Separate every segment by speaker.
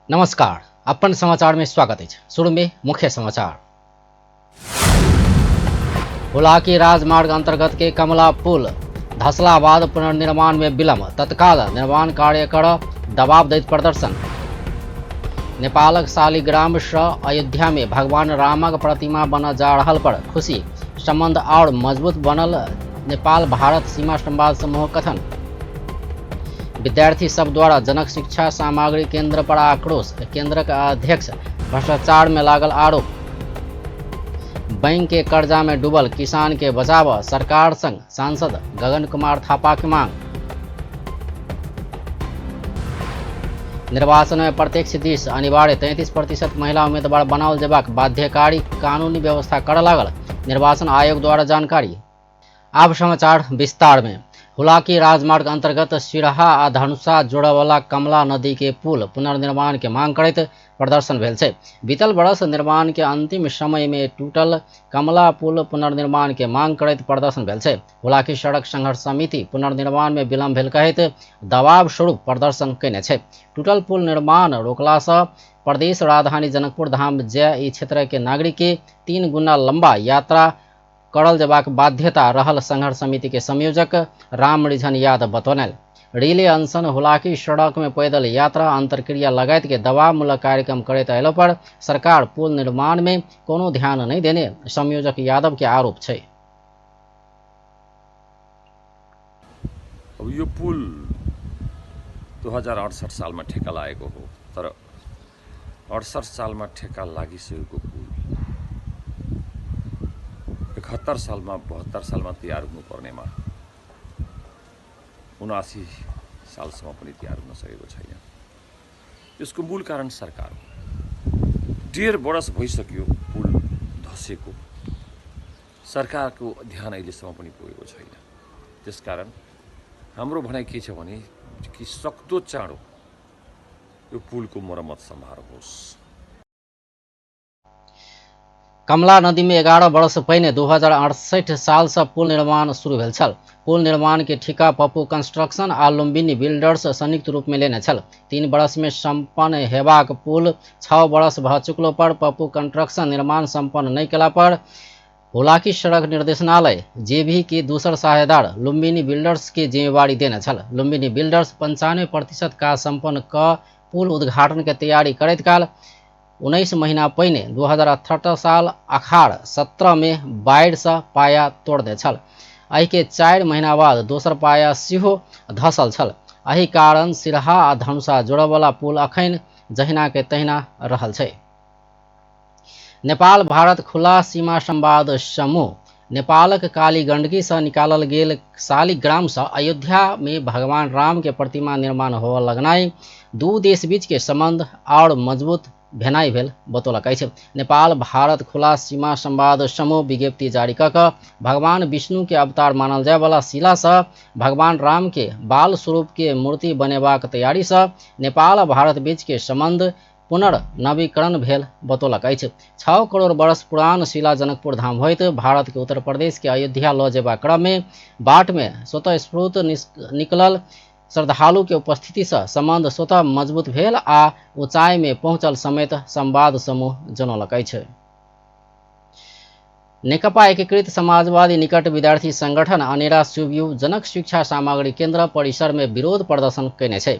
Speaker 1: नमस्कार, अपन समाचार में स्वागत अछि। शुरू में मुख्य समाचार। हुलाकी राजमार्ग अंतर्गत के कमला पुल धसला बाद पुनर्निर्माण में विलंब, तत्काल निर्माण कार्य कर दबाव दैत प्रदर्शन। नेपालक शालिग्राम सँ अयोध्या में भगवान रामक प्रतिमा बनऽ जा रहल पर खुशी, संबंध और मजबूत बनल नेपाल भारत सीमा संवाद समूह कथन। विद्यार्थी सब द्वारा जनक शिक्षा सामग्री केंद्र पर आक्रोश, केंद्रक अध्यक्ष भ्रष्टाचार में लागल आरोप। बैंक के कर्जा में डूबल किसान के बचाव सरकार संग सांसद गगन कुमार थापा की मांग। निर्वाचन में प्रत्यक्ष दिस अनिवार्य 33% महिला उम्मीदवार बनाओल जेबाक बाध्यकारी कानूनी व्यवस्था करऽ लागल निर्वाचन आयोग द्वारा जानकारी। आब समाचार विस्तार में। हुलाकी राजमार्ग अंतर्गत सिरहा आ धनुषा जोड़यवला कमला नदी के पुल पुनर्निर्माण के मांग करैत प्रदर्शन भेल छै। बीतल बरस निर्माण के अंतिम समय में टूटल कमला पुल पुनर्निर्माण के मांग करैत प्रदर्शन भेल छै। हुलाकी सड़क संघर्ष समिति पुनर्निर्माण में विलम्ब भेल कहैत दबाव स्वरूप प्रदर्शन कयने छै। टूटल पुल निर्माण रोकला सँ प्रदेश राजधानी जनकपुर धाम जय ई क्षेत्र के नागरिक के 3 गुना लंबा यात्रा करल जेबाक बाध्यता रहल संघर्ष समिति के संयोजक रामरिझन यादव बतौलनि। रिले अनशन, हुलाकी सड़क में पैदल यात्रा, अंतरक्रिया लगायत के दबावमूलक कार्यक्रम करैत अयलो पर सरकार पुल निर्माण में कोनो ध्यान नहीं देने संयोजक यादव के आरोप छै।
Speaker 2: अब यो पुल 2068 सालमा ठेक्का लागेको हो, तर 68 सालमा ठेक्का लागिसकेको पुल 71 सालमा 72 सालमा तयार हुनुपर्नेमा 79 सालसम्म पनि तयार हुन सकेको छैन। यसको मूल कारण सरकार हो। 1.5 वर्ष भइसक्यो पुल धसेको, सरकारको ध्यान अहिलेसम्म पनि पुगेको छैन। त्यसकारण हाम्रो भनाइ के छ भने कि सक्दो चाँडो यो पुलको मर्मत सम्भार होस्।
Speaker 1: कमला नदी में 11 वर्ष पहिने 2068 साल से पुल निर्माण शुरू भेल छल। पुल निर्माण के ठिका पप्पू कंस्ट्रक्शन आ लुम्बिनी बिल्डर्स संयुक्त रूप में लेने छल। 3 वर्ष में संपन्न हेबाक पुल 6 वर्ष भ चुकलो पर पप्पू कंस्ट्रक्शन निर्माण संपन्न नहीं केला पर हुलाकी सड़क निर्देशनालय जेबी के दूसर साझेदार लुम्बिनी बिल्डर्स के जिम्मेवारी देने छल। लुम्बिनी बिल्डर्स 95% काज संपन्न क पुल उद्घाटन के तैयारी करैत काल 19 महीना पहिने 2018 साल अखाड़ 17 में बाढ़ि से पाया तोड़ने छल। एहि के 4 महीना बाद दोसर पाया सेहो धसल छल। एहि कारण सिरहा आ धनुषा जोड़यवला पुल अखन जहिना के तहिना रहल छै। नेपाल भारत खुला सीमा संवाद समूह नेपालक काली गंडकी से निकालल गेल शालिग्राम से अयोध्या में भगवान राम के प्रतिमा निर्माण होवऽ लगनाइ दू देश बीच के संबंध और मजबूत भेनाइ भेल बतौलक अछि। नेपाल भारत खुला सीमा संवाद समूह विज्ञप्ति जारी कऽ कऽ भगवान विष्णु के अवतार मानल जायवला शिला से भगवान राम के बाल स्वरूप के मूर्ति बनेबाक तैयारी से नेपाल भारत बीच के संबंध पुनर्नवीकरण भेल बतौलक अछि। 6 करोड़ वर्ष पुरान शिला जनकपुर धाम होइत भारत के उत्तर प्रदेश के अयोध्या लऽ जेबाक क्रम में बाट में स्वतःस्फूर्त निकलल श्रद्धालु के उपस्थिति से संबंध स्वतः मजबूत भेल आ ऊंचाई में पहुंचल समेत संवाद समूह जनौलक अछि। नेकपा एकीकृत समाजवादी निकट विद्यार्थी संगठन अनेरा सुव्यू जनक शिक्षा सामग्री केंद्र परिसर में विरोध प्रदर्शन कयने छै।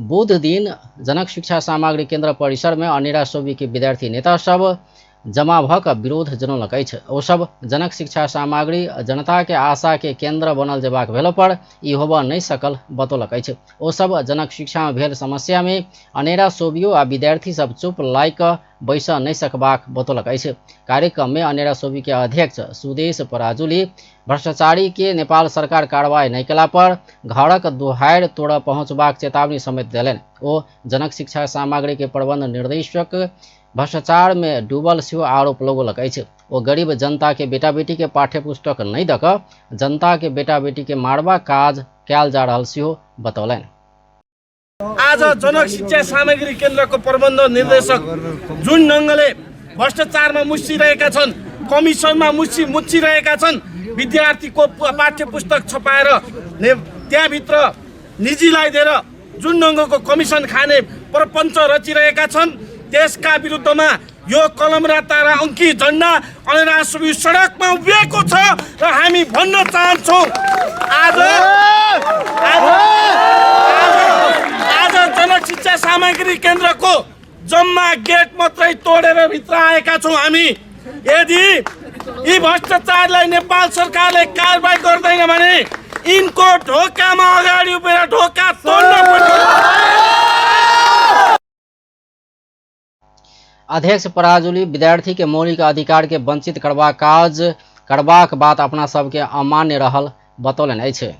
Speaker 1: बुध दिन जनक शिक्षा सामग्री केंद्र परिसर में अनेरा सुव्यू के विद्यार्थी नेता सब जमा भऽ कऽ विरोध जनौलक अछि। ओ सब जनक शिक्षा सामग्री जनता के आशा के केंद्र बनल जेबाक भेलो पर ई होबऽ नहि सकल बतौलक अछि। ओ सब जनक शिक्षा में भेल समस्या में अनेरा सोबियो आ विद्यार्थी सब चुप लाइ कऽ बैसऽ नहि सकबाक बतौलक अछि। कार्यक्रम में अनेरा सोबी के अध्यक्ष सुदेश पराजुली भ्रष्टाचारी के नेपाल सरकार कार्रवाई नहि केला पर घरक दुहारि तोड़ऽ पहुँचबाक चेतावनी समेत देलनि। ओ जनक शिक्षा सामग्री के प्रबंध निर्देशक भ्रष्टाचार में डूबल सेहो आरोप लगौलक अछि। ओ गरीब जनता के बेटा बेटी के पाठ्य पुस्तक नहि दऽ कऽ जनता के बेटा बेटी के मारबाक काज कयल जा रहल सेहो बतौलनि।
Speaker 3: आज जनक शिक्षा सामग्री केन्द्रको प्रबन्ध निर्देशक जुन ढङ्गले भ्रष्टाचारमा मुसिरहेका छन्, कमिसनमा मुचिरहेका छन्, विद्यार्थीको पाठ्य पुस्तक छपाएर त्यहाँभित्र निजीलाई दिएर जुन ढङ्गको कमिसन खाने प्रपञ्च रचिरहेका छन् त्यसका विरुद्धमा यो कलम र तारा अङ्की झन्डा अनिराश्री सडकमा उभिएको छ र हामी भन्न चाहन्छौँ, आज आज आज जनक शिक्षा सामग्री केन्द्रको जम्मा गेट मात्रै तोडेर भित्र आएका छौँ हामी। यदि यी भ्रष्टाचारलाई नेपाल सरकारले कारबाही गर्दैन भने यिनको ढोकामा अगाडि उभिएर ढोका तोड्न पर्छ।
Speaker 1: अध्यक्ष पराजुली विद्यार्थी के मौलिक अधिकार के वंचित करबाक काज करबाक बात अपना सबके अमान्य रहल बतौलनि अछि।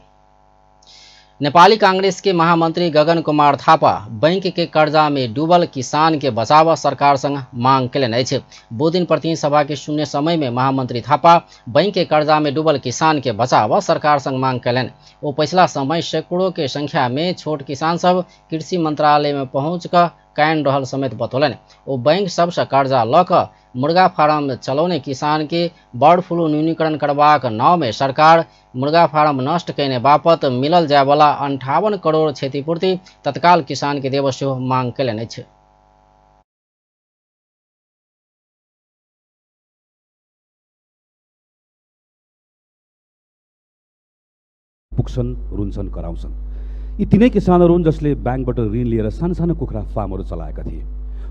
Speaker 1: नेपाली कांग्रेस के महामंत्री गगन कुमार थापा बैंक के कर्जा में डूबल किसान के बचाव सरकार संग मांग केलनि अछि। बुधदिन प्रतिनिधि सभा के शून्य समय में महामंत्री थापा बैंक के कर्जा में डूबल किसान के बचाव सरकार संग मांग केलनि। ओ पछिला समय सैकड़ों के संख्या में छोट किसान सब कृषि मंत्रालय में पहुँच कऽ कानि रहल समेत बतौलनि। ओ बैंक सबसँ कर्जा लऽ कऽ मुर्गा फार्म चलौने किसान के बर्ड फ्लू न्यूनीकरण करबाक नाव में सरकार मुर्गा फार्म नष्ट कयने बापत मिलल जायवला 58 करोड़ क्षतिपूर्ति तत्काल किसान के देबऽ सेहो मांग केलनि अछि।
Speaker 4: पुग्छन्, रुन्छन्, कराउँछन्। यी तिनै किसानहरू हुन् जसले ब्याङ्कबाट ऋण लिएर सानो सानो कुखुरा फार्महरू चलाएका थिए।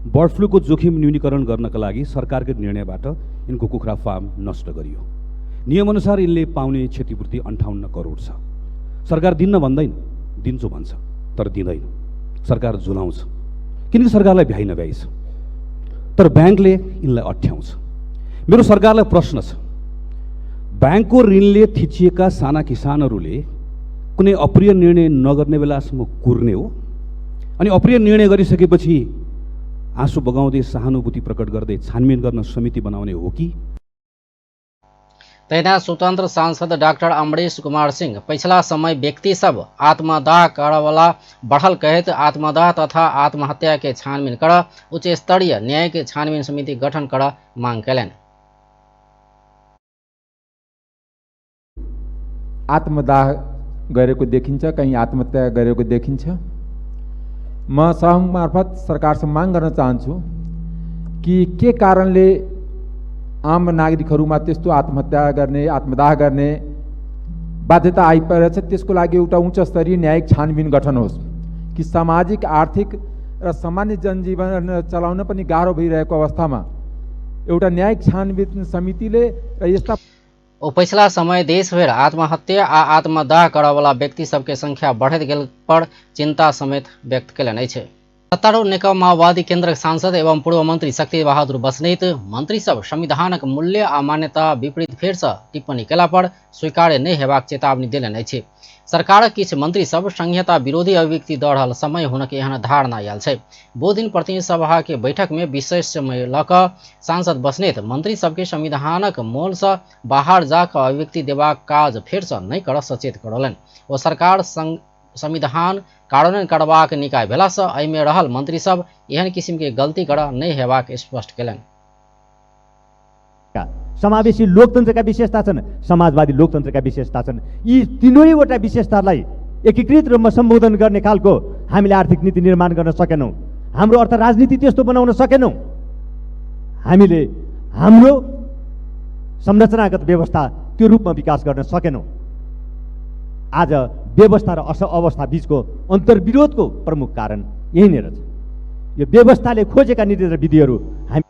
Speaker 4: बर्ड फ्लूको जोखिम न्यूनीकरण गर्नका लागि सरकारको निर्णयबाट यिनको कुखुरा फार्म नष्ट गरियो। नियमअनुसार यिनले पाउने क्षतिपूर्ति 58 करोड छ। सरकार दिन्न भन्दैन, दिन्छु भन्छ, तर दिँदैन। सरकार झुलाउँछ, किनकि सरकारलाई भ्याइ नभ्याइ छ, तर ब्याङ्कले यिनलाई अठ्याउँछ। मेरो सरकारलाई प्रश्न छ, ब्याङ्कको ऋणले थिचिएका साना किसानहरूले कुनै अप्रिय निर्णय नगर्ने बेलासम्म कुर्ने हो? अनि अप्रिय निर्णय गरिसकेपछि आँसु बगाउँदै सहानुभूति प्रकट गर्दै छानबिन गर्न समिति बनाउने हो कि?
Speaker 1: तहिना स्वतंत्र सांसद डाक्टर अमरीश कुमार सिंह पछिला समय व्यक्ति सब आत्मदाह करवला बढ़ल कहैत आत्मदाह तथा आत्महत्या के छानबीन कर उच्च स्तरीय न्यायिक छानबीन समिति गठन कर मांग केलनि।
Speaker 5: आत्मदाह गरेको देखिन्छ, कहीँ आत्महत्या गरेको देखिन्छ। म सभामुख मार्फत सरकारसँग माग गर्न चाहन्छु कि के कारणले आम नागरिकहरूमा त्यस्तो आत्महत्या गर्ने, आत्मदाह गर्ने बाध्यता आइपरेछ, त्यसको लागि एउटा उच्च स्तरीय न्यायिक छानबिन गठन होस् कि सामाजिक, आर्थिक र सामान्य जनजीवन चलाउन पनि गाह्रो भइरहेको अवस्थामा एउटा न्यायिक छानबिन समितिले र यस्ता
Speaker 1: ओ पछिला समय देशभरि आत्महत्या आ आत्मदाह करवला व्यक्ति सबके संख्या बढ़ैत गेल पर चिंता समेत व्यक्त केलनि अछि। सत्तारूढ़ नेकपा माओवादी केंद्रक सांसद एवं पूर्व मंत्री शक्ति बहादुर बस्नेत मंत्री सब संविधानक मूल्य आ मान्यता विपरीत फेरसँ टिप्पणी केला पर स्वीकार्य नहि हेबाक चेतावनी देलनि अछि। सरकारक किछु मंत्री सब संहिता विरोधी अभिव्यक्ति दऽ रहल समय हुनक एहन धारणा आयल छै। बुधदिन प्रतिनिधि सभा के बैठक में विशेष समय लऽ कऽ सांसद बस्नेत मंत्री सबके संविधानक मोलसँ बाहर जा कऽ अभिव्यक्ति देबाक काज फेरसँ नहि करऽ सचेत करौलनि। ओ सरकार संविधान कार्यान्वयन करबाक निकाय भेलासँ एहिमे रहल मंत्री सब एहन किसिम के गलती करऽ नहि हेबाक स्पष्ट केलनि।
Speaker 6: समावेशी लोकतन्त्रका विशेषता छन्, समाजवादी लोकतन्त्रका विशेषता छन्। यी तिनैवटा विशेषतालाई एकीकृत रूपमा सम्बोधन गर्ने खालको हामीले आर्थिक नीति निर्माण गर्न सकेनौँ, हाम्रो अर्थ राजनीति त्यस्तो बनाउन सकेनौँ। हामीले हाम्रो संरचनागत व्यवस्था त्यो रूपमा विकास गर्न सकेनौँ। आज व्यवस्था र अवस्था बिचको अन्तर्विरोधको प्रमुख कारण यहीँनिर छ। यो व्यवस्थाले खोजेका नीति र विधिहरू हामी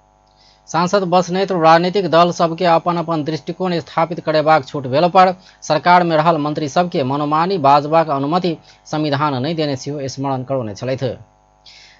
Speaker 1: सांसद बस्नेत राजनीतिक दल सबके अपन अपन दृष्टिकोण स्थापित करेबाक छूट भेल पर सरकार में रहल मंत्री सबके मनोमानी बाजबाक अनुमति संविधान नहि देने सेहो स्मरण करौने छलथि।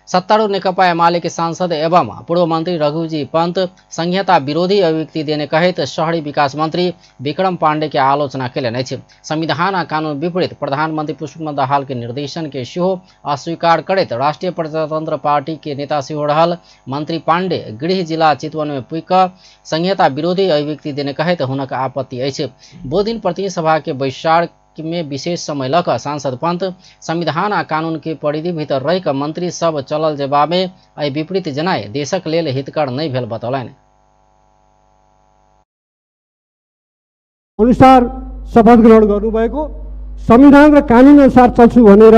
Speaker 1: सत्तारूढ़ नेकपा एमाले के सांसद एवं पूर्व मंत्री रघुजी पंत संहिता विरोधी अभिव्यक्ति देने कहैत शहरी विकास मंत्री विक्रम पांडे के आलोचना केलनि अछि। संविधान आ कानून विपरीत प्रधानमंत्री पुष्पकमल दाहाल के निर्देशन के सेहो अस्वीकार करैत राष्ट्रीय प्रजातंत्र पार्टी के नेता सेहो रहल मंत्री पांडे गृह जिला चितवन में पुगि कऽ संहिता विरोधी अभिव्यक्ति देने कहैत हुनक आपत्ति अछि। बुधदिन प्रतिनिधि सभा के बैसार में विशेष समय लऽ कऽ सांसद पंत संविधान आ कानून के परिधि भीतर रहि कऽ मंत्री सब चलल जेबा में एहि विपरीत जेनाइ देशक लेल हितकर नहि भेल बतौलनि।
Speaker 7: अनुसार शपथ ग्रहण गर्नुभएको, संविधान र कानुन अनुसार चल्छु भनेर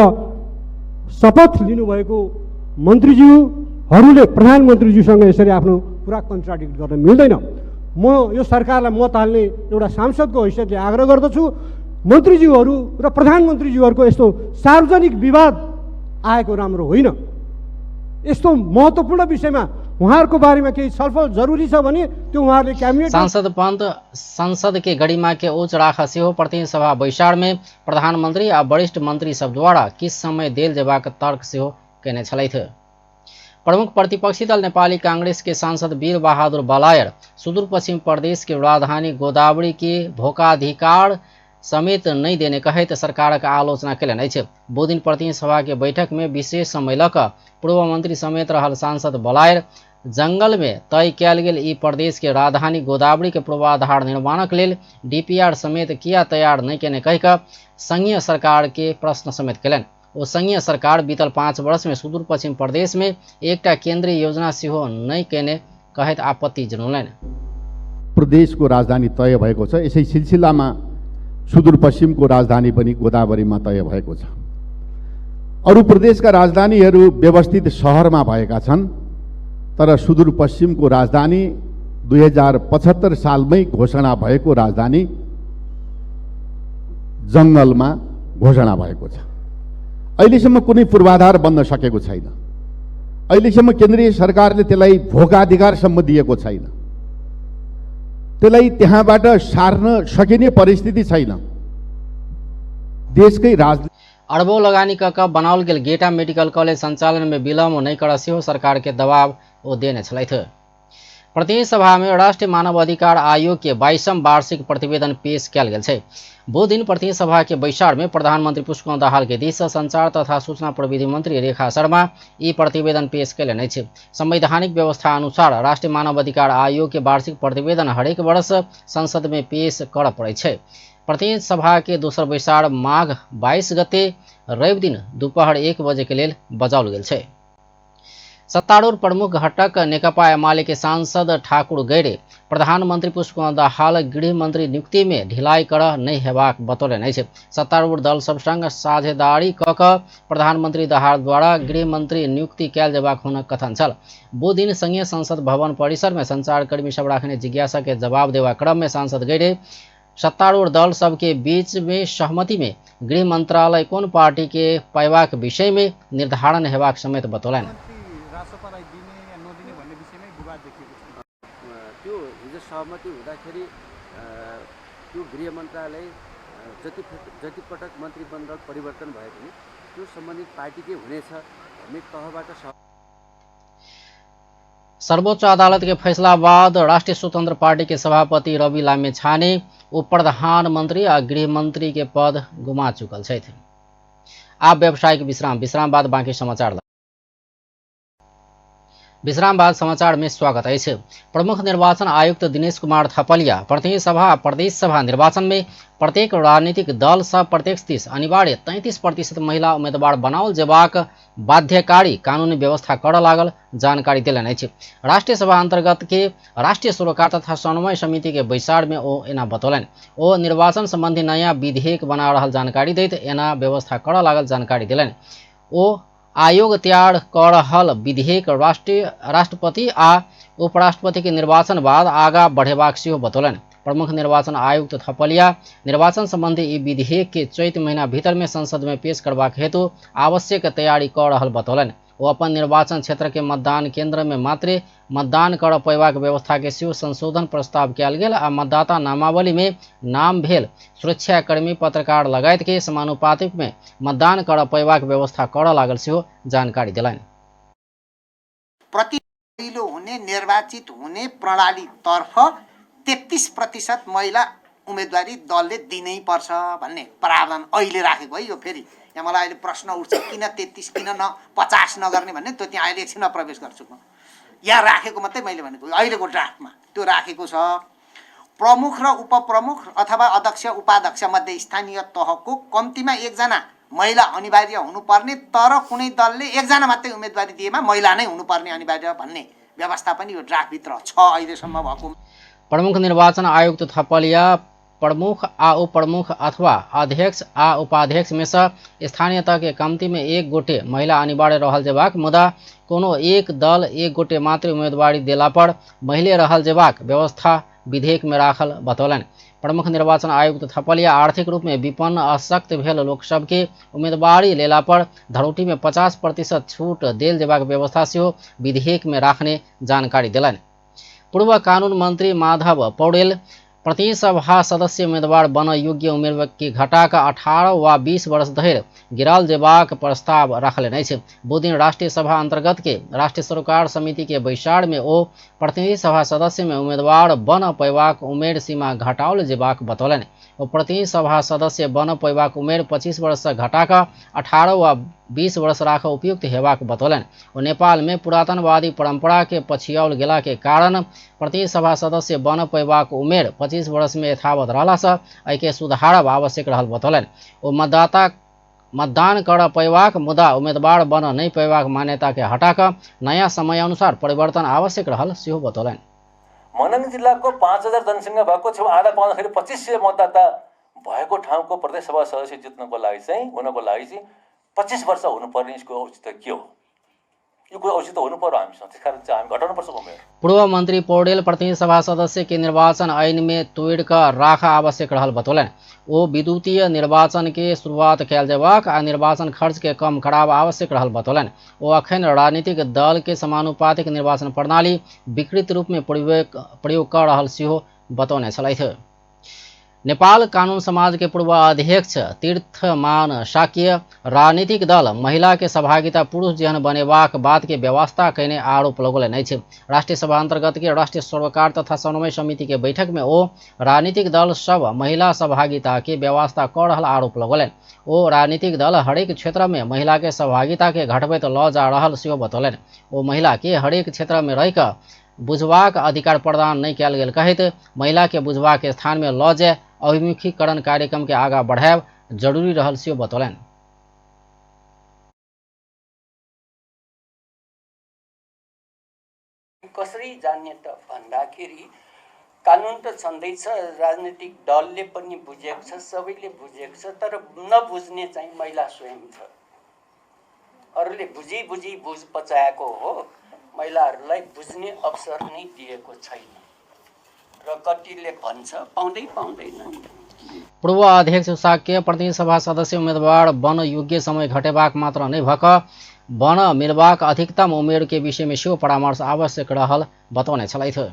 Speaker 7: शपथ लिनुभएको मन्त्रीज्यूहरूले प्रधानमन्त्रीज्यूसँग यसरी आफ्नो कुरा कन्ट्राडिक्ट गर्न मिल्दैन। म यो सरकारलाई मत हाल्ने एउटा सांसदको हैसियतले आग्रह गर्दछु, मन्त्रीज्यूहरू र प्रधानमन्त्रीज्यूहरूको यस्तो सार्वजनिक विवाद आएको राम्रो होइन। यस्तो महत्त्वपूर्ण विषयमा उहाँहरूको बारेमा केही छलफल जरुरी छ भने त्यो उहाँहरूले क्याबिनेट।
Speaker 1: सांसद पंत संसद के गरिमा के उच्च राख सेहो प्रतिनिधि सभा बैसार में प्रधानमंत्री आ वरिष्ठ मंत्री सब द्वारा किछु समय देल जेबाक तर्क सेहो केने छलथि। प्रमुख प्रतिपक्षी दल नेपाली कांग्रेस के सांसद वीर बहादुर बलायर सुदूरपश्चिम प्रदेश के राजधानी गोदावरी के भोगाधिकार समेत नहि देने कहैत सरकारक आलोचना केलनि अछि। बुधदिन प्रतिनिधि सभा के बैठक में विशेष समय लऽ कऽ पूर्व मंत्री समेत रहल सांसद बलायर जंगल में तय कयल गेल ई प्रदेश के राजधानी गोदावरी के पूर्वाधार निर्माणक लेल डीपीआर समेत किया तैयार नहि केने कहि कऽ संघीय सरकार के प्रश्न समेत केलनि। ओ संघीय सरकार बीतल 5 वर्ष में सुदूरपश्चिम प्रदेश में एकटा केंद्रीय योजना सेहो नहि केने कहैत आपत्ति जनौलनि।
Speaker 8: प्रदेशको राजधानी तय भएको छ, यसै सिलसिलामा सुदूरपश्चिमको राजधानी पनि गोदावरीमा तय भएको छ। अरू प्रदेशका राजधानीहरू व्यवस्थित सहरमा भएका छन्, तर सुदूरपश्चिमको राजधानी 2075 सालमै घोषणा भएको राजधानी जङ्गलमा घोषणा भएको छ। अहिलेसम्म कुनै पूर्वाधार बन्न सकेको छैन। अहिलेसम्म केन्द्रीय सरकारले त्यसलाई भोगाधिकारसम्म दिएको छैन। त्यसलाई त्यहाँबाट सार्न सकिने परिस्थिति छैन। देशकै राज
Speaker 1: अरबों लगानी कऽ कऽ बनाओल गेल गेटा मेडिकल कॉलेज संचालन में विलम्ब नहि करऽ सेहो सरकार के दबाव ओ देने छलथि। प्रतिनिधि सभा में राष्ट्रीय मानव अधिकार आयोग के 22म वार्षिक प्रतिवेदन पेश कयल गेल छै। बुध दिन प्रतिनिधि सभा के बैसार में प्रधानमंत्री पुष्पकमल दाहाल के दिस संचार तथा सूचना प्रविधि मंत्री रेखा शर्मा ई प्रतिवेदन पेश कयलनि अछि। संवैधानिक व्यवस्था अनुसार राष्ट्रीय मानव अधिकार आयोग के वार्षिक प्रतिवेदन हरेक वर्ष संसद में पेश करऽ पड़ै छै। प्रतिनिधि सभा के दोसर बैसार माघ 22 गते रवि दिन दोपहर 1 बजे के लेल बजाओल गेल छै। सत्तारूढ़ प्रमुख घटक नेकपा एमाले के सांसद ठाकुर गैरे प्रधानमंत्री पुष्पकमल दाहाल गृह मंत्री नियुक्ति में ढिलाई करऽ नहि हेबाक बतौलनि अछि। सत्तारूढ़ दल सब संग साझेदारी कऽ कऽ प्रधानमंत्री दाहाल द्वारा गृह मंत्री नियुक्ति कयल जेबाक हुनक कथन छल। बुध दिन संघीय संसद भवन परिसर में संचारकर्मी सब राखने जिज्ञासा के जवाब देबाक क्रम में सांसद गैरे सत्तारूढ़ दल सबके बीच में सहमति में गृह मंत्रालय कोन पार्टी के पायबाक विषय में निर्धारण हेबाक समेत बतौलनि।
Speaker 9: त्यो हिजो सहमति हुँदाखेरि त्यो गृह मन्त्रालय जति पटक मन्त्रीमण्डल परिवर्तन भए पनि त्यो सम्बन्धित पार्टीकै हुनेछ भन्ने तहबाट।
Speaker 1: सर्वोच्च अदालत के फैसला बाद राष्ट्रीय स्वतंत्र पार्टी के सभापति रवि लामिछाने उप प्रधानमंत्री आ गृह मंत्री के पद गुमा चुकल छथि। आब व्यावसायिक विश्राम, विश्राम बाद बाकी समाचार। विश्राम बाद समाचार में स्वागत अछि। प्रमुख निर्वाचन आयुक्त दिनेश कुमार थपलिया प्रतिनिधि सभा आ प्रदेश सभा निर्वाचन में प्रत्येक राजनीतिक दल सब प्रत्येक दिस अनिवार्य 33% महिला उम्मीदवार बनाओल जेबाक बाध्यकारी कानूनी व्यवस्था करऽ लागल जानकारी देलनि अछि। राष्ट्रीय सभा अंतर्गत के राष्ट्रीय सरोकार तथा समन्वय समिति के बैसार में ओ एना बतौलनि। ओ निर्वाचन संबंधी नया विधेयक बना रहल जानकारी दैत एना व्यवस्था करऽ लागल जानकारी देलनि। ओ आयोग तैयार कऽ रहल विधेयक राष्ट्रपति आ उपराष्ट्रपति के निर्वाचन बाद आगा बढ़ेबाक सेहो बतौलनि। प्रमुख निर्वाचन आयुक्त थपलिया निर्वाचन संबंधी ई विधेयक के चैत महीना भीतर में संसद में पेश करबाक हेतु आवश्यक तैयारी कऽ रहल बतौलनि। ओ अपन निर्वाचन क्षेत्र के मतदान केंद्र में मात्रे मतदान करऽ पयबाक व्यवस्था के सेहो संशोधन प्रस्ताव कयल गेल आ मतदाता नामावली में नाम भेल सुरक्षाकर्मी पत्रकार लगायत के समानुपातिक में मतदान करऽ पयबाक व्यवस्था करऽ लागल सेहो जानकारी देलनि।
Speaker 10: प्रति पहिलो हुने निर्वाचित हुने प्रणालीतर्फ 33% महिला उम्मेदवारी दलले दिनै पर्छ भन्ने प्रावधान अहिले राखेको है। यो फेरि यहाँ मलाई अहिले प्रश्न उठ्छ किन 33 किन न 50 नगर्ने भन्ने, त्यो त्यहाँ अहिले एकछिनमा प्रवेश गर्छु म। यहाँ राखेको मात्रै मैले भनेको अहिलेको ड्राफ्टमा त्यो राखेको छ। प्रमुख र उपप्रमुख अथवा अध्यक्ष उपाध्यक्ष मध्ये स्थानीय तहको कम्तीमा एकजना महिला अनिवार्य हुनुपर्ने, तर कुनै दलले एकजना मात्रै उम्मेदवारी दिएमा महिला नै हुनुपर्ने अनिवार्य भन्ने व्यवस्था पनि यो ड्राफ्टभित्र छ अहिलेसम्म भएको।
Speaker 1: प्रमुख निर्वाचन आयुक्त थपलिया प्रमुख आ उपप्रमुख अथवा अध्यक्ष आ उपाध्यक्ष में से स्थानीय तह के कमती में एक गोटे महिला अनिवार्य रहल जेबाक, मुदा कोनो एक दल एक गोटे मात्र उम्मीदवारी देला पर महिले रहल जेबाक व्यवस्था विधेयक में राखल बतौलनि। प्रमुख निर्वाचन आयुक्त थपलिया आर्थिक रूप में विपन्न अशक्त भेल लोक सबके उम्मीदवारी लेला पर धरोटी में 50% छूट देल जेबाक व्यवस्था सेहो विधेयक में राखने जानकारी देलनि। पूर्व कानून मंत्री माधव पौडेल प्रतिसभा सदस्य उम्मीदवार बन योग्य उम्र के घटाकर 18 वा 20 वर्ष धरि गिराल जेबाक प्रस्ताव रखलनि अछि। बुधदिन राष्ट्रीय सभा अंतर्गत के राष्ट्रीय सरोकार समिति के बैसार में ओ प्रतिनिधि सभा सदस्य में उम्मीदवार बन पयबाक उमेर सीमा घटाओल जेबाक बतौलनि। ओ प्रतिनिधि सभा सदस्य बन पयबाक उमेर 25 वर्ष से घटाकर 18 वा 20 वर्ष राख उपयुक्त हेबाक बतौलनि। ओ नेपाल में पुरातनवादी परंपरा के पछियाओल गेला के कारण प्रतिनिधि सभा सदस्य बन पयबाक उमेर 25 वर्ष में यथावत रहला से एहिके सुधारब आवश्यक रहल बतौलनि। ओ मतदान कर पयबाक मुदा उम्मीदवार बन नहि पयबाक मान्यता के हटाकर नयाँ समय अनुसार परिवर्तन आवश्यक रहल सेहो बतौलनि।
Speaker 11: मनाङ जिल्लाको 5000 जनसङ्ख्या भएको छेउ आधा पाउँदाखेरि 2500 मतदाता भएको ठाउँको प्रदेश सभा सदस्य जित्नको लागि चाहिँ हुनको लागि चाहिँ 25 वर्ष हुनुपर्ने यसको औचित्य के हो? यो कुरा औचित्य हुनु पर्यो हामीसँग, त्यसकारण चाहिँ हामी घटाउनुपर्छ उमेर।
Speaker 1: पूर्व मंत्री पौडेल प्रतिनिधि सभा सदस्य के निर्वाचन ऐन में तोड़ कऽ राख आवश्यक रहल बतौलनि। ओ विद्युतीय निर्वाचन के शुरुआत कयल जेबाक आ निर्वाचन खर्च के कम कराब आवश्यक रहल बतौलनि। ओ अखन राजनीतिक दल के समानुपातिक निर्वाचन प्रणाली विकृत रूप में प्रयोग कऽ रहल सेहो बतौने छलथि। नेपाल कानून समाज के पूर्व अध्यक्ष तीर्थमान शाक्य राजनीतिक दल महिला के सहभागिता पुरुष जेहन बनेबाक बात के व्यवस्था कयने आरोप लगौलनि अछि। राष्ट्रीय सभा अंतर्गत के राष्ट्रीय सरोकार तथा समन्वय समिति के बैठक में ओ राजनीतिक दल सब महिला सहभागिता के व्यवस्था कऽ रहल आरोप लगौलनि। ओ राजनीतिक दल हरेक क्षेत्र में महिला के सहभागिता के घटबैत लऽ जा रहल सेहो बतौलनि। ओ महिला के हरेक क्षेत्र में रहि कऽ बुझबाक अधिकार प्रदान नहि कयल गेल कहैत महिला के बुझबाक स्थान में लऽ जाय अभिमुखीकरण कार्यक्रम के आगा बढ़ायब जरूरी रहल सेहो बतौलनि।
Speaker 12: कसरी जान्ने त भन्दाखेरि कानुन त छँदैछ, राजनीतिक दलले पनि बुझेको छ, सबैले बुझेको छ, तर नबुझ्ने चाहिँ महिला स्वयं छ। अरूले बुझी बुझी बुझ पचाएको हो, महिलाहरूलाई बुझ्ने अवसर नै दिएको छैन र कतिले भन्छ पाउँदै पाउँदैन।
Speaker 1: पूर्व अध्यक्ष शाक्य प्रतिनिधि सभा सदस्य उम्मीदवार बन योग्य समय घटेबाक मात्र नहि भऽ कऽ बन मिलबाक अधिकतम उमेर के विषय में सेहो परामर्श आवश्यक रहल बतौने छलथि।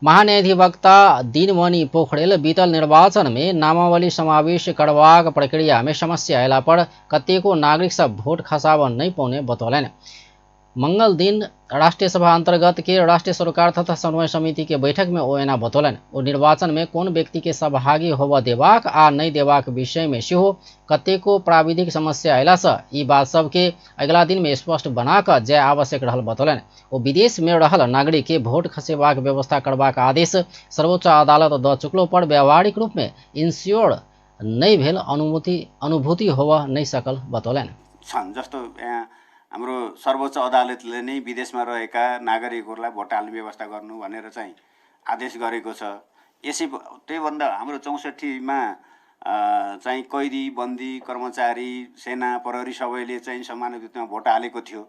Speaker 1: महान्यायाधिवक्ता दिनमणि पोखरेल बीतल निर्वाचन में नामावली समावेश करबाक प्रक्रिया में समस्या अयला पर कतेको नागरिक सब भोट खसाबऽ नहि पौने बतौलनि। मंगल दिन राष्ट्रीय सभा अंतर्गत के राष्ट्रीय सरोकार तथा समन्वय समिति के बैठक में ओ एना बतौलनि। ओ निर्वाचन में कोन व्यक्ति के सहभागी होबऽ देबाक आ नहि देबाक विषय में सेहो कतेको प्राविधिक समस्या अयलासँ ई बात सबके अगिला दिन में स्पष्ट बना कऽ जाय आवश्यक रहल बतौलनि। ओ विदेश में रहल नागरिक के भोट खसेबाक व्यवस्था करबाक आदेश सर्वोच्च अदालत दऽ चुकलो पर व्यावहारिक रूप में इंश्योर नहि भेल अनुभूति होबऽ नहि सकल बतौलनि।
Speaker 13: जस्तो यहाँ हाम्रो सर्वोच्च अदालतले नै विदेशमा रहेका नागरिकहरूलाई भोट हाल्ने व्यवस्था गर्नु भनेर चाहिँ आदेश गरेको छ। यसै त्योभन्दा हाम्रो 64मा चाहिँ कैदी बन्दी कर्मचारी सेना प्रहरी सबैले चाहिँ समान रूपमा भोट हालेको थियो।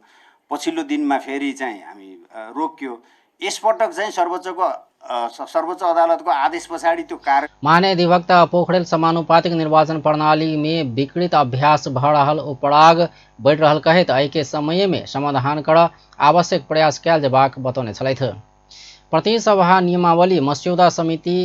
Speaker 13: पछिल्लो दिनमा फेरि चाहिँ हामी रोकियो। यसपटक चाहिँ सर्वोच्च अदालतको आदेश पछाडि त्यो कार्य
Speaker 1: महान्यायाधिवक्ता पोखरेल समानुपातिक निर्वाचन प्रणाली में विकृत अभ्यास भऽ रहल उपराग बढ़ि रहल कहैत एहिके समय में समाधान कर आवश्यक प्रयास कयल जेबाक बतौने छलथि। प्रतिनिधि सभा नियमावली मस्यौदा समिति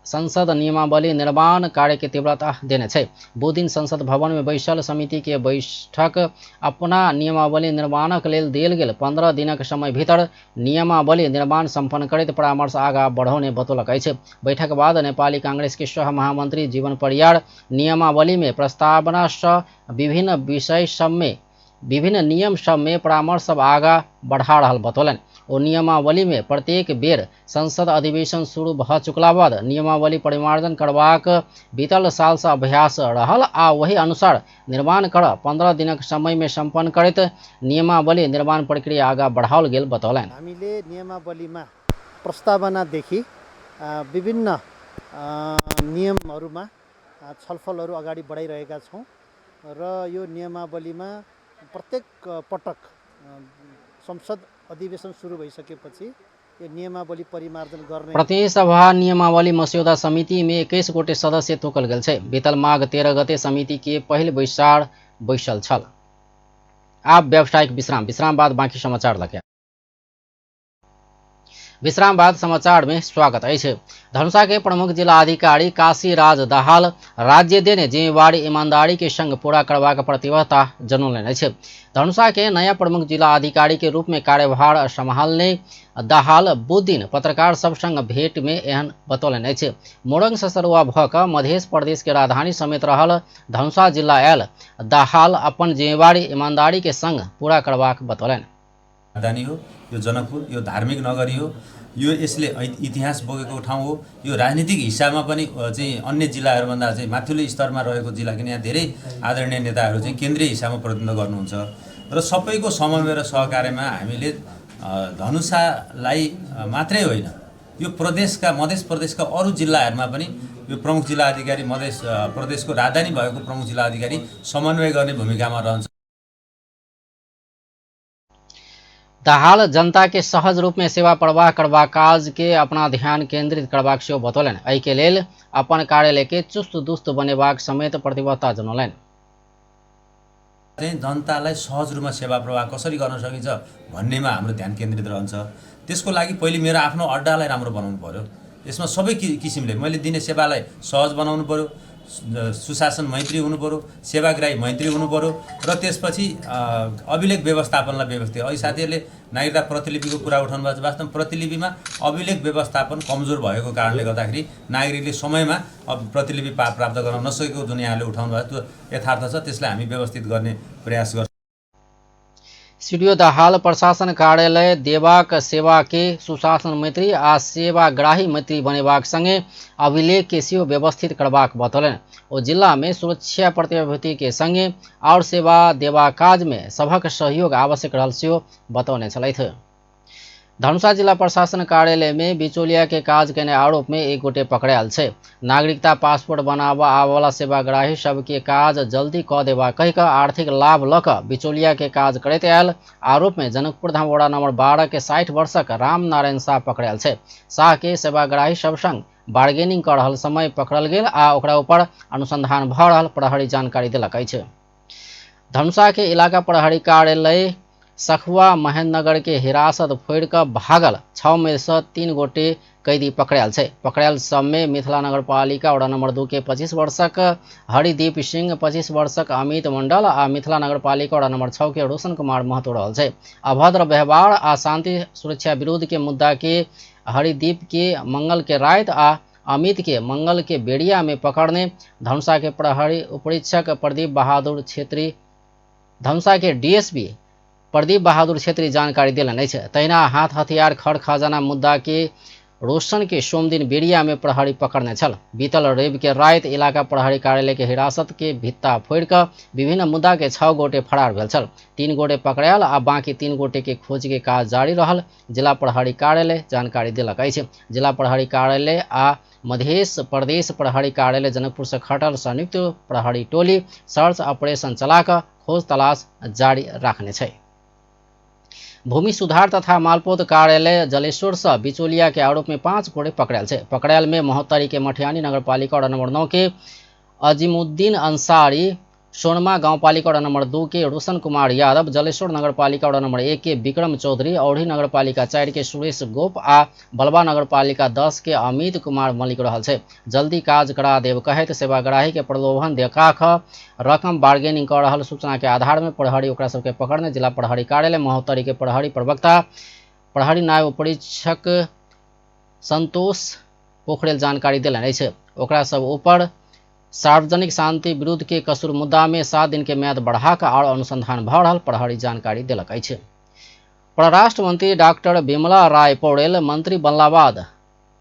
Speaker 1: संसद नियमावली निर्माण कार्य के तीव्रता देने छै। बुधदिन संसद भवन में बैसल समिति के बैठक अपना नियमावली निर्माणक लेल देल गेल 15 दिनक समय भीतर नियमावली निर्माण सम्पन्न करैत परामर्श आगा बढ़ौने बतौलक अछि। बैठक बाद नेपाली कांग्रेस के सह महामंत्री जीवन परियार नियमावली में प्रस्तावना सह विभिन्न विषय सब में विभिन्न नियम सब में परामर्श सब आगा बढ़ा रहल बतौलनि। ओ नियमावली में प्रत्येक बेर संसद अधिवेशन शुरू भऽ चुकला बाद नियमावली परिमार्जन करबाक बीतल साल से अभ्यास रहल आ वही अनुसार निर्माण कर 15 दिनक समय में सम्पन्न करैत नियमावली निर्माण प्रक्रिया आगा बढ़ाओल गेल बतौलनि।
Speaker 14: हामीले नियमावलीमा प्रस्तावनादेखि विभिन्न नियमहरूमा छलफलहरू अगाडि बढाइरहेका छौँ र यो नियमावलीमा प्रत्येक पटक संसद अधिवेशन सुरु भइसकेपछि यो नियमावली परिमार्जन गर्ने।
Speaker 1: प्रतिनिधि सभा नियमावली मस्यौदा समिति में 21 गोटे सदस्य तोकल गेल छै। बीतल माघ 13 गते समिति के पहिल बैसार बैसल छल। आब व्यावसायिक विश्राम, विश्राम बाद बाँकी समाचार लगे। विश्राम बाद समाचार में स्वागत अछि। धनुषा के प्रमुख जिला अधिकारी काशीराज दाहाल राज्य देने जिम्मेवारी ईमानदारी के संग पूरा करबाक प्रतिबद्धता जनौलनि अछि। धनुषा के नया प्रमुख जिला अधिकारी के रूप में कार्यभार सम्हालने दाहाल बुध दिन पत्रकार सब संग भेंट में एहन बतौलनि अछि। मोरंग से सरुआ भऽ कऽ मध्य प्रदेश के राजधानी समेत रहल धनुषा जिला आयल दाहाल अपन जिम्मेवारी ईमानदारी के संग पूरा करबाक बतौलनि।
Speaker 15: राजधानी हो यो जनकपुर, यो धार्मिक नगरी हो, यो यसले इतिहास बोकेको ठाउँ हो। यो राजनीतिक हिसाबमा पनि चाहिँ अन्य जिल्लाहरूभन्दा चाहिँ माथिल्लो स्तरमा रहेको जिल्ला, किन यहाँ धेरै आदरणीय नेताहरू चाहिँ केन्द्रीय हिसाबमा प्रतिनिधित्व गर्नुहुन्छ र सबैको समन्वय र सहकार्यमा हामीले धनुषालाई मात्रै होइन, यो प्रदेशका मध्य प्रदेशका अरू जिल्लाहरूमा पनि यो प्रमुख जिल्ला अधिकारी मध्य प्रदेशको राजधानी भएको प्रमुख जिल्ला अधिकारी समन्वय गर्ने भूमिकामा रहन्छ।
Speaker 1: दाहाल जनता के सहज रूप में सेवा प्रवाह करबाक काज के अपना ध्यान केंद्रित करबाक सेहो बतौलनि। एहि के लेल अपन कार्यालय के चुस्त दुस्त बनेबाक समेत प्रतिबद्धता जनौलनि।
Speaker 15: चाहिँ जनतालाई सहज रूपमा सेवा प्रवाह कसरी गर्न सकिन्छ भन्नेमा हाम्रो ध्यान केन्द्रित रहन्छ। त्यसको लागि पहिले मेरो आफ्नो अड्डालाई राम्रो बनाउनु पर्यो। यसमा सबै किसिमले मैले दिने सेवालाई सहज बनाउनु पर्यो, सुशासन मैत्री हुनु पर्यो, सेवाग्राही मैत्री हुनु पर्यो र त्यसपछि अभिलेख व्यवस्थापनलाई व्यवस्थित। अहिले साथीहरूले नागरिकता प्रतिलिपिको कुरा उठाउनु भएको छ। वास्तवमा प्रतिलिपिमा अभिलेख व्यवस्थापन कमजोर भएको कारणले गर्दाखेरि नागरिकले समयमा प्रतिलिपि प्राप्त गर्न नसकेको जुन यहाँले उठाउनु भएको त्यो यथार्थ छ, त्यसलाई हामी व्यवस्थित गर्ने प्रयास गर्छौँ।
Speaker 1: सीडीओ दाहाल प्रशासन कार्यालय देबाक सेवा के सुशासन मैत्री आ सेवाग्राही मैत्री बनेबाक संगे अभिलेख के सेहो व्यवस्थित करबाक बतौलनि। ओ जिला में सुरक्षा प्रतिभूति के संगे और सेवा देबाक काज में सभक सहयोग आवश्यक रहल सेहो बतौने छलथि। धनुषा जिला प्रशासन कार्यालय में बिचौलिया के काज केने आरोप में एक गोटे पकड़ायल छै। नागरिकता पासपोर्ट बनाबऽ आबऽवला सेवाग्राही सबके काज जल्दी कऽ देबा कहि कऽ आर्थिक लाभ लऽ कऽ बिचौलिया के काज करैत आयल आरोप में जनकपुर धाम वडा नंबर 12 के 60 वर्षक राम नारायण शाह पकड़ायल छै। शाह के सेवाग्राही सब संग बार्गेनिंग कऽ रहल समय पकड़ल गेल आ ओकरा ऊपर अनुसंधान भऽ रहल प्रहरी जानकारी देलक अछि। धनुषा के इलाका प्रहरी कार्यालय सखुआ महेंद्रनगर के हिरासत फोड़ि कऽ भागल 6 में से 3 गोटे कैदी पकड़ायल छै। पकड़ायल सब में मिथिला नगरपालिका वडा नंबर 2 के 25 वर्षक हरिदीप सिंह, 25 वर्षक अमित मंडल आ मिथिला नगरपालिका वडा नंबर 6 के रोशन कुमार महतो रहल छै। अभद्र व्यवहार आ शांति सुरक्षा विरुद्ध के मुद्दा के हरिदीप के मंगल के राति आ अमित के मंगल के बेड़िया में पकड़ने धनुषा के प्रहरी उपरीक्षक प्रदीप बहादुर छेत्री, धनुषा के डीएसपी प्रदीप बहादुर छेत्री जानकारी देलनि अछि। तहिना हाथ हथियार खर खजाना मुद्दा के रोशन के सोमदिन बेरिया में प्रहरी पकड़ने छल। बीतल रवि के राति इलाका प्रहरी कार्यालय के हिरासत के भित्ता फोड़ि कऽ विभिन्न मुद्दा के 6 गोटे फरार भेल छल। 3 गोटे पकड़ायल आ बाकी 3 गोटे के खोज के काज जारी रहल जिला प्रहरी कार्यालय जानकारी देलक अछि। जिला प्रहरी कार्यालय आ मध्य प्रदेश प्रहरी कार्यालय जनकपुर से खटल संयुक्त प्रहरी टोली सर्च ऑपरेशन चला कऽ खोज तलाश जारी राखने छै। भूमि सुधार तथा मालपोत कार्यालय जलेश्वर से बिचौलिया के आरोप में 5 गोटे पकड़ायल छै। पकड़ायल में महोत्तरी के मठियानी नगरपालिका वडा नंबर 9 के अजीमुद्दीन अंसारी, सोनमा गांवपालिका वडा नंबर 2 के रोशन कुमार यादव, जलेश्वर नगरपालिका वडा नंबर 1 के विक्रम चौधरी, औढ़ी नगरपालिका 4 के सुरेश गोप आ बलबा नगरपालिका 10 के अमित कुमार मलिक रहल छै। जल्दी काज करा देब कहैत सेवाग्राही के प्रलोभन देखा कऽ रकम बार्गेनिंग कऽ रहल सूचना के आधार में प्रहरी ओकरा सबके पकड़ने जिला प्रहरी कार्यालय महोत्तरी के प्रहरी प्रवक्ता प्रहरी नायब उपरीक्षक संतोष पोखरेल जानकारी देलनि अछि। ओकरा सब ऊपर सार्वजनिक शांति विरुद्ध के कसूर मुद्दा में 7 दिन के म्याद बढ़ा कऽ आओर अनुसंधान भऽ रहल प्रहरी जानकारी देलक अछि। परराष्ट्र मंत्री डॉक्टर बिमला राय पौडेल मंत्री बनला बाद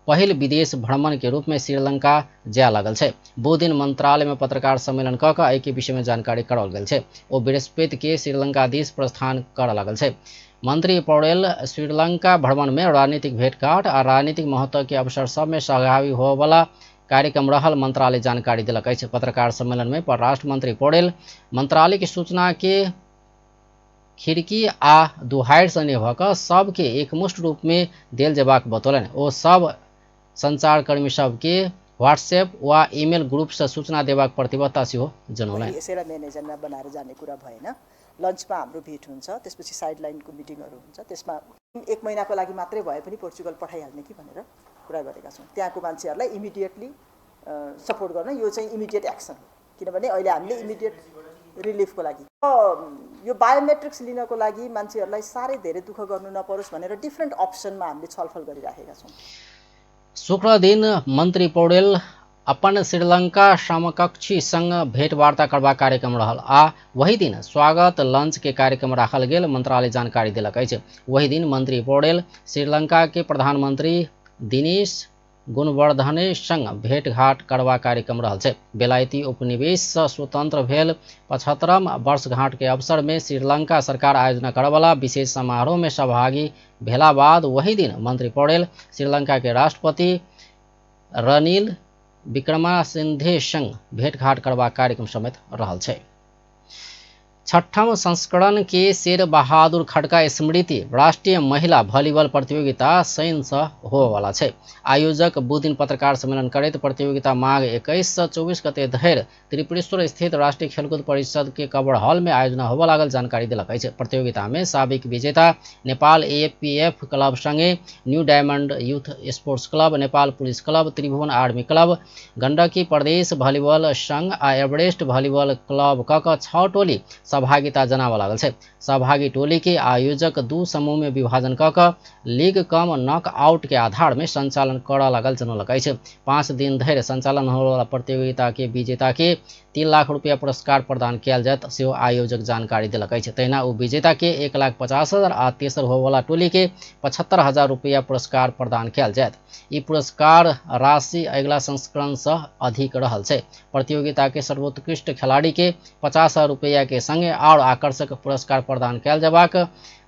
Speaker 1: पहिल विदेश भ्रमण के रूप में श्रीलंका जाय लागल छै। बुध दिन मंत्रालय में पत्रकार सम्मेलन कऽ कऽ एहि के विषय में जानकारी कराओल गेल छै। ओ बृहस्पति के श्रीलंका दिस प्रस्थान करऽ लागल छै। मंत्री पौडेल श्रीलंका भ्रमण में राजनीतिक भेंटघाट आ राजनीतिक महत्व के अवसर सब में सहभागी होबऽवला कार्यक्रम रहल मंत्रालय जानकारी देलक अछि। पत्रकार सम्मेलन में परराष्ट्र मंत्री पौडेल मंत्रालय के सूचना के खिड़की आ दुहारि सँ नहि भऽ कऽ सबके एकमुष्ट रूप में देल जेबाक बतौलनि। ओ सब संचारकर्मी सबके व्हाट्सएप वा ईमेल ग्रुप सँ सूचना देबाक प्रतिबद्धता सेहो जनौलनि।
Speaker 16: यसैलाई मेन एजेन्डा बनाएर जाने कुरा भएन। लन्चमा हाम्रो भेट हुन्छ, त्यसपछि साइड लाइनको मिटिङहरू हुन्छ, त्यसमा एक महिनाको लागि मात्रै भए पनि पोर्चुगल पठाइहाल्ने कि भनेर कुरा गरेका छौँ। त्यहाँको मान्छेहरूलाई इमिडिएटली सपोर्ट गर्न यो चाहिँ इमिडिएट एक्सन हो, किनभने अहिले हामीले इमिडिएट रिलिफको लागि यो बायोमेट्रिक्स लिनको लागि मान्छेहरूलाई साह्रै धेरै दुःख गर्नु नपरोस् भनेर डिफ्रेन्ट अप्सनमा हामीले छलफल गरिराखेका छौँ।
Speaker 1: शुक्र दिन मंत्री पौडेल अपन श्रीलंका समकक्षी संग भेंटवार्ता करबाक कार्यक्रम रहल आ वही दिन स्वागत लंच के कार्यक्रम राखल गेल मंत्रालय जानकारी देलक अछि। वही दिन मंत्री पौडेल श्रीलंका के प्रधानमंत्री दिनेश गुणवर्धने संग भेंटघाट करबाक कार्यक्रम रहल छै। बेलायती उपनिवेश सँ स्वतंत्र भेल 75म वर्षगांठ के अवसर में श्रीलंका सरकार आयोजना करऽवला विशेष समारोह में सहभागी भेला बाद वही दिन मंत्री पौडेल श्रीलंका के राष्ट्रपति रनिल विक्रमासिंघे संग भेंटघाट करबाक कार्यक्रम समेत रहल छै। छठम संस्करण के शेर बहादुर खड़का स्मृति राष्ट्रीय महिला वॉलीबॉल प्रतियोगिता शनि सँ होबयवला छै। आयोजक बुधदिन पत्रकार सम्मेलन करैत प्रतियोगिता माघ 21 सँ 24 गते धरि त्रिपुरेश्वर स्थित राष्ट्रीय खेलकूद परिषद के कवर हॉल में आयोजना होबय लागल जानकारी देलक अछि। प्रतियोगिता में साबिक विजेता नेपाल एपीएफ क्लब संगे new diamond youth sports club, Nepal police club, Tribhuvan army club, Gandaki Pradesh volleyball संघ आ एवरेस्ट वॉलीबॉल क्लब क 6 टोली सहभागिता जनाबऽ लागल छै। सहभागी टोली के आयोजक 2 समूह में विभाजन क कऽ लीग कम नॉकआउट के आधार में संचालन करऽ लागल जनौलक अछि। 5 दिन धरि संचालन होबयवला प्रतियोगिता के विजेता के 3 लाख रुपया पुरस्कार प्रदान कयल जायत सेहो आयोजक जानकारी देलक अछि। तहिना ओ विजेता के 1,50,000 आ तेसर होबयवला टोली के 75,000 रुपया पुरस्कार प्रदान कयल जायत। ई पुरस्कार राशि अगिला संस्करण सँ अधिक रहल छै। प्रतियोगिता के सर्वोत्कृष्ट खिलाड़ी के 50,000 रुपया के संगे और आकर्षक पुरस्कार प्रदान कयल जेबाक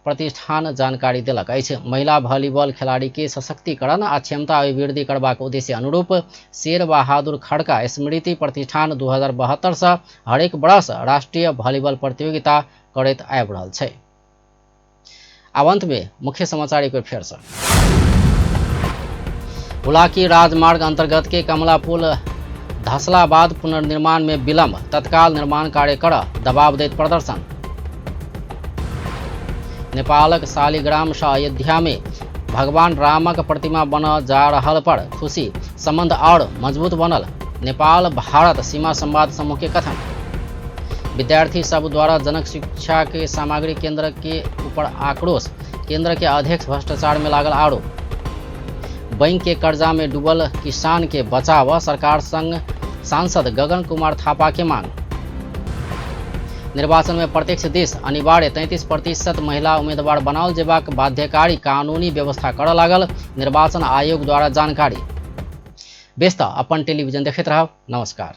Speaker 1: प्रतिष्ठान जानकारी देलक अछि। महिला वॉलीबॉल खिलाड़ी के सशक्तिकरण आ क्षमता अभिवृद्धि करबाक उद्देश्य अनुरूप शेर बहादुर खड़का स्मृति प्रतिष्ठान 2072 सँ हरेक वर्ष राष्ट्रीय वॉलीबॉल प्रतियोगिता करैत आबि रहल छै। आब अंत में मुख्य समाचार एक बेर फेर सँ। हुलाकी राजमार्ग अंतर्गत के कमला पुल धसला बाद पुनर्निर्माण में विलंब, तत्काल निर्माण कार्य कर दबाव दैत प्रदर्शन। नेपालक शालिग्राम सँ अयोध्या में भगवान रामक प्रतिमा बनऽ जा रहल पर खुशी, संबंध और मजबूत बनल नेपाल भारत सीमा संवाद समूह के कथन। विद्यार्थी सब द्वारा जनक शिक्षा के सामग्री केंद्र के ऊपर आक्रोश, केंद्र के अध्यक्ष भ्रष्टाचार में लागल आरोप। बैंक के कर्जा में डूबल किसान के बचाव सरकार संग सांसद गगन कुमार थापा के मांग। निर्वाचन में प्रत्यक्ष देश अनिवार्य 33% महिला उम्मीदवार बनाओल जेबाक बाध्यकारी कानूनी व्यवस्था करऽ लागल निर्वाचन आयोग द्वारा जानकारी। बेस त अपन टेलीविजन देखैत रहब। नमस्कार।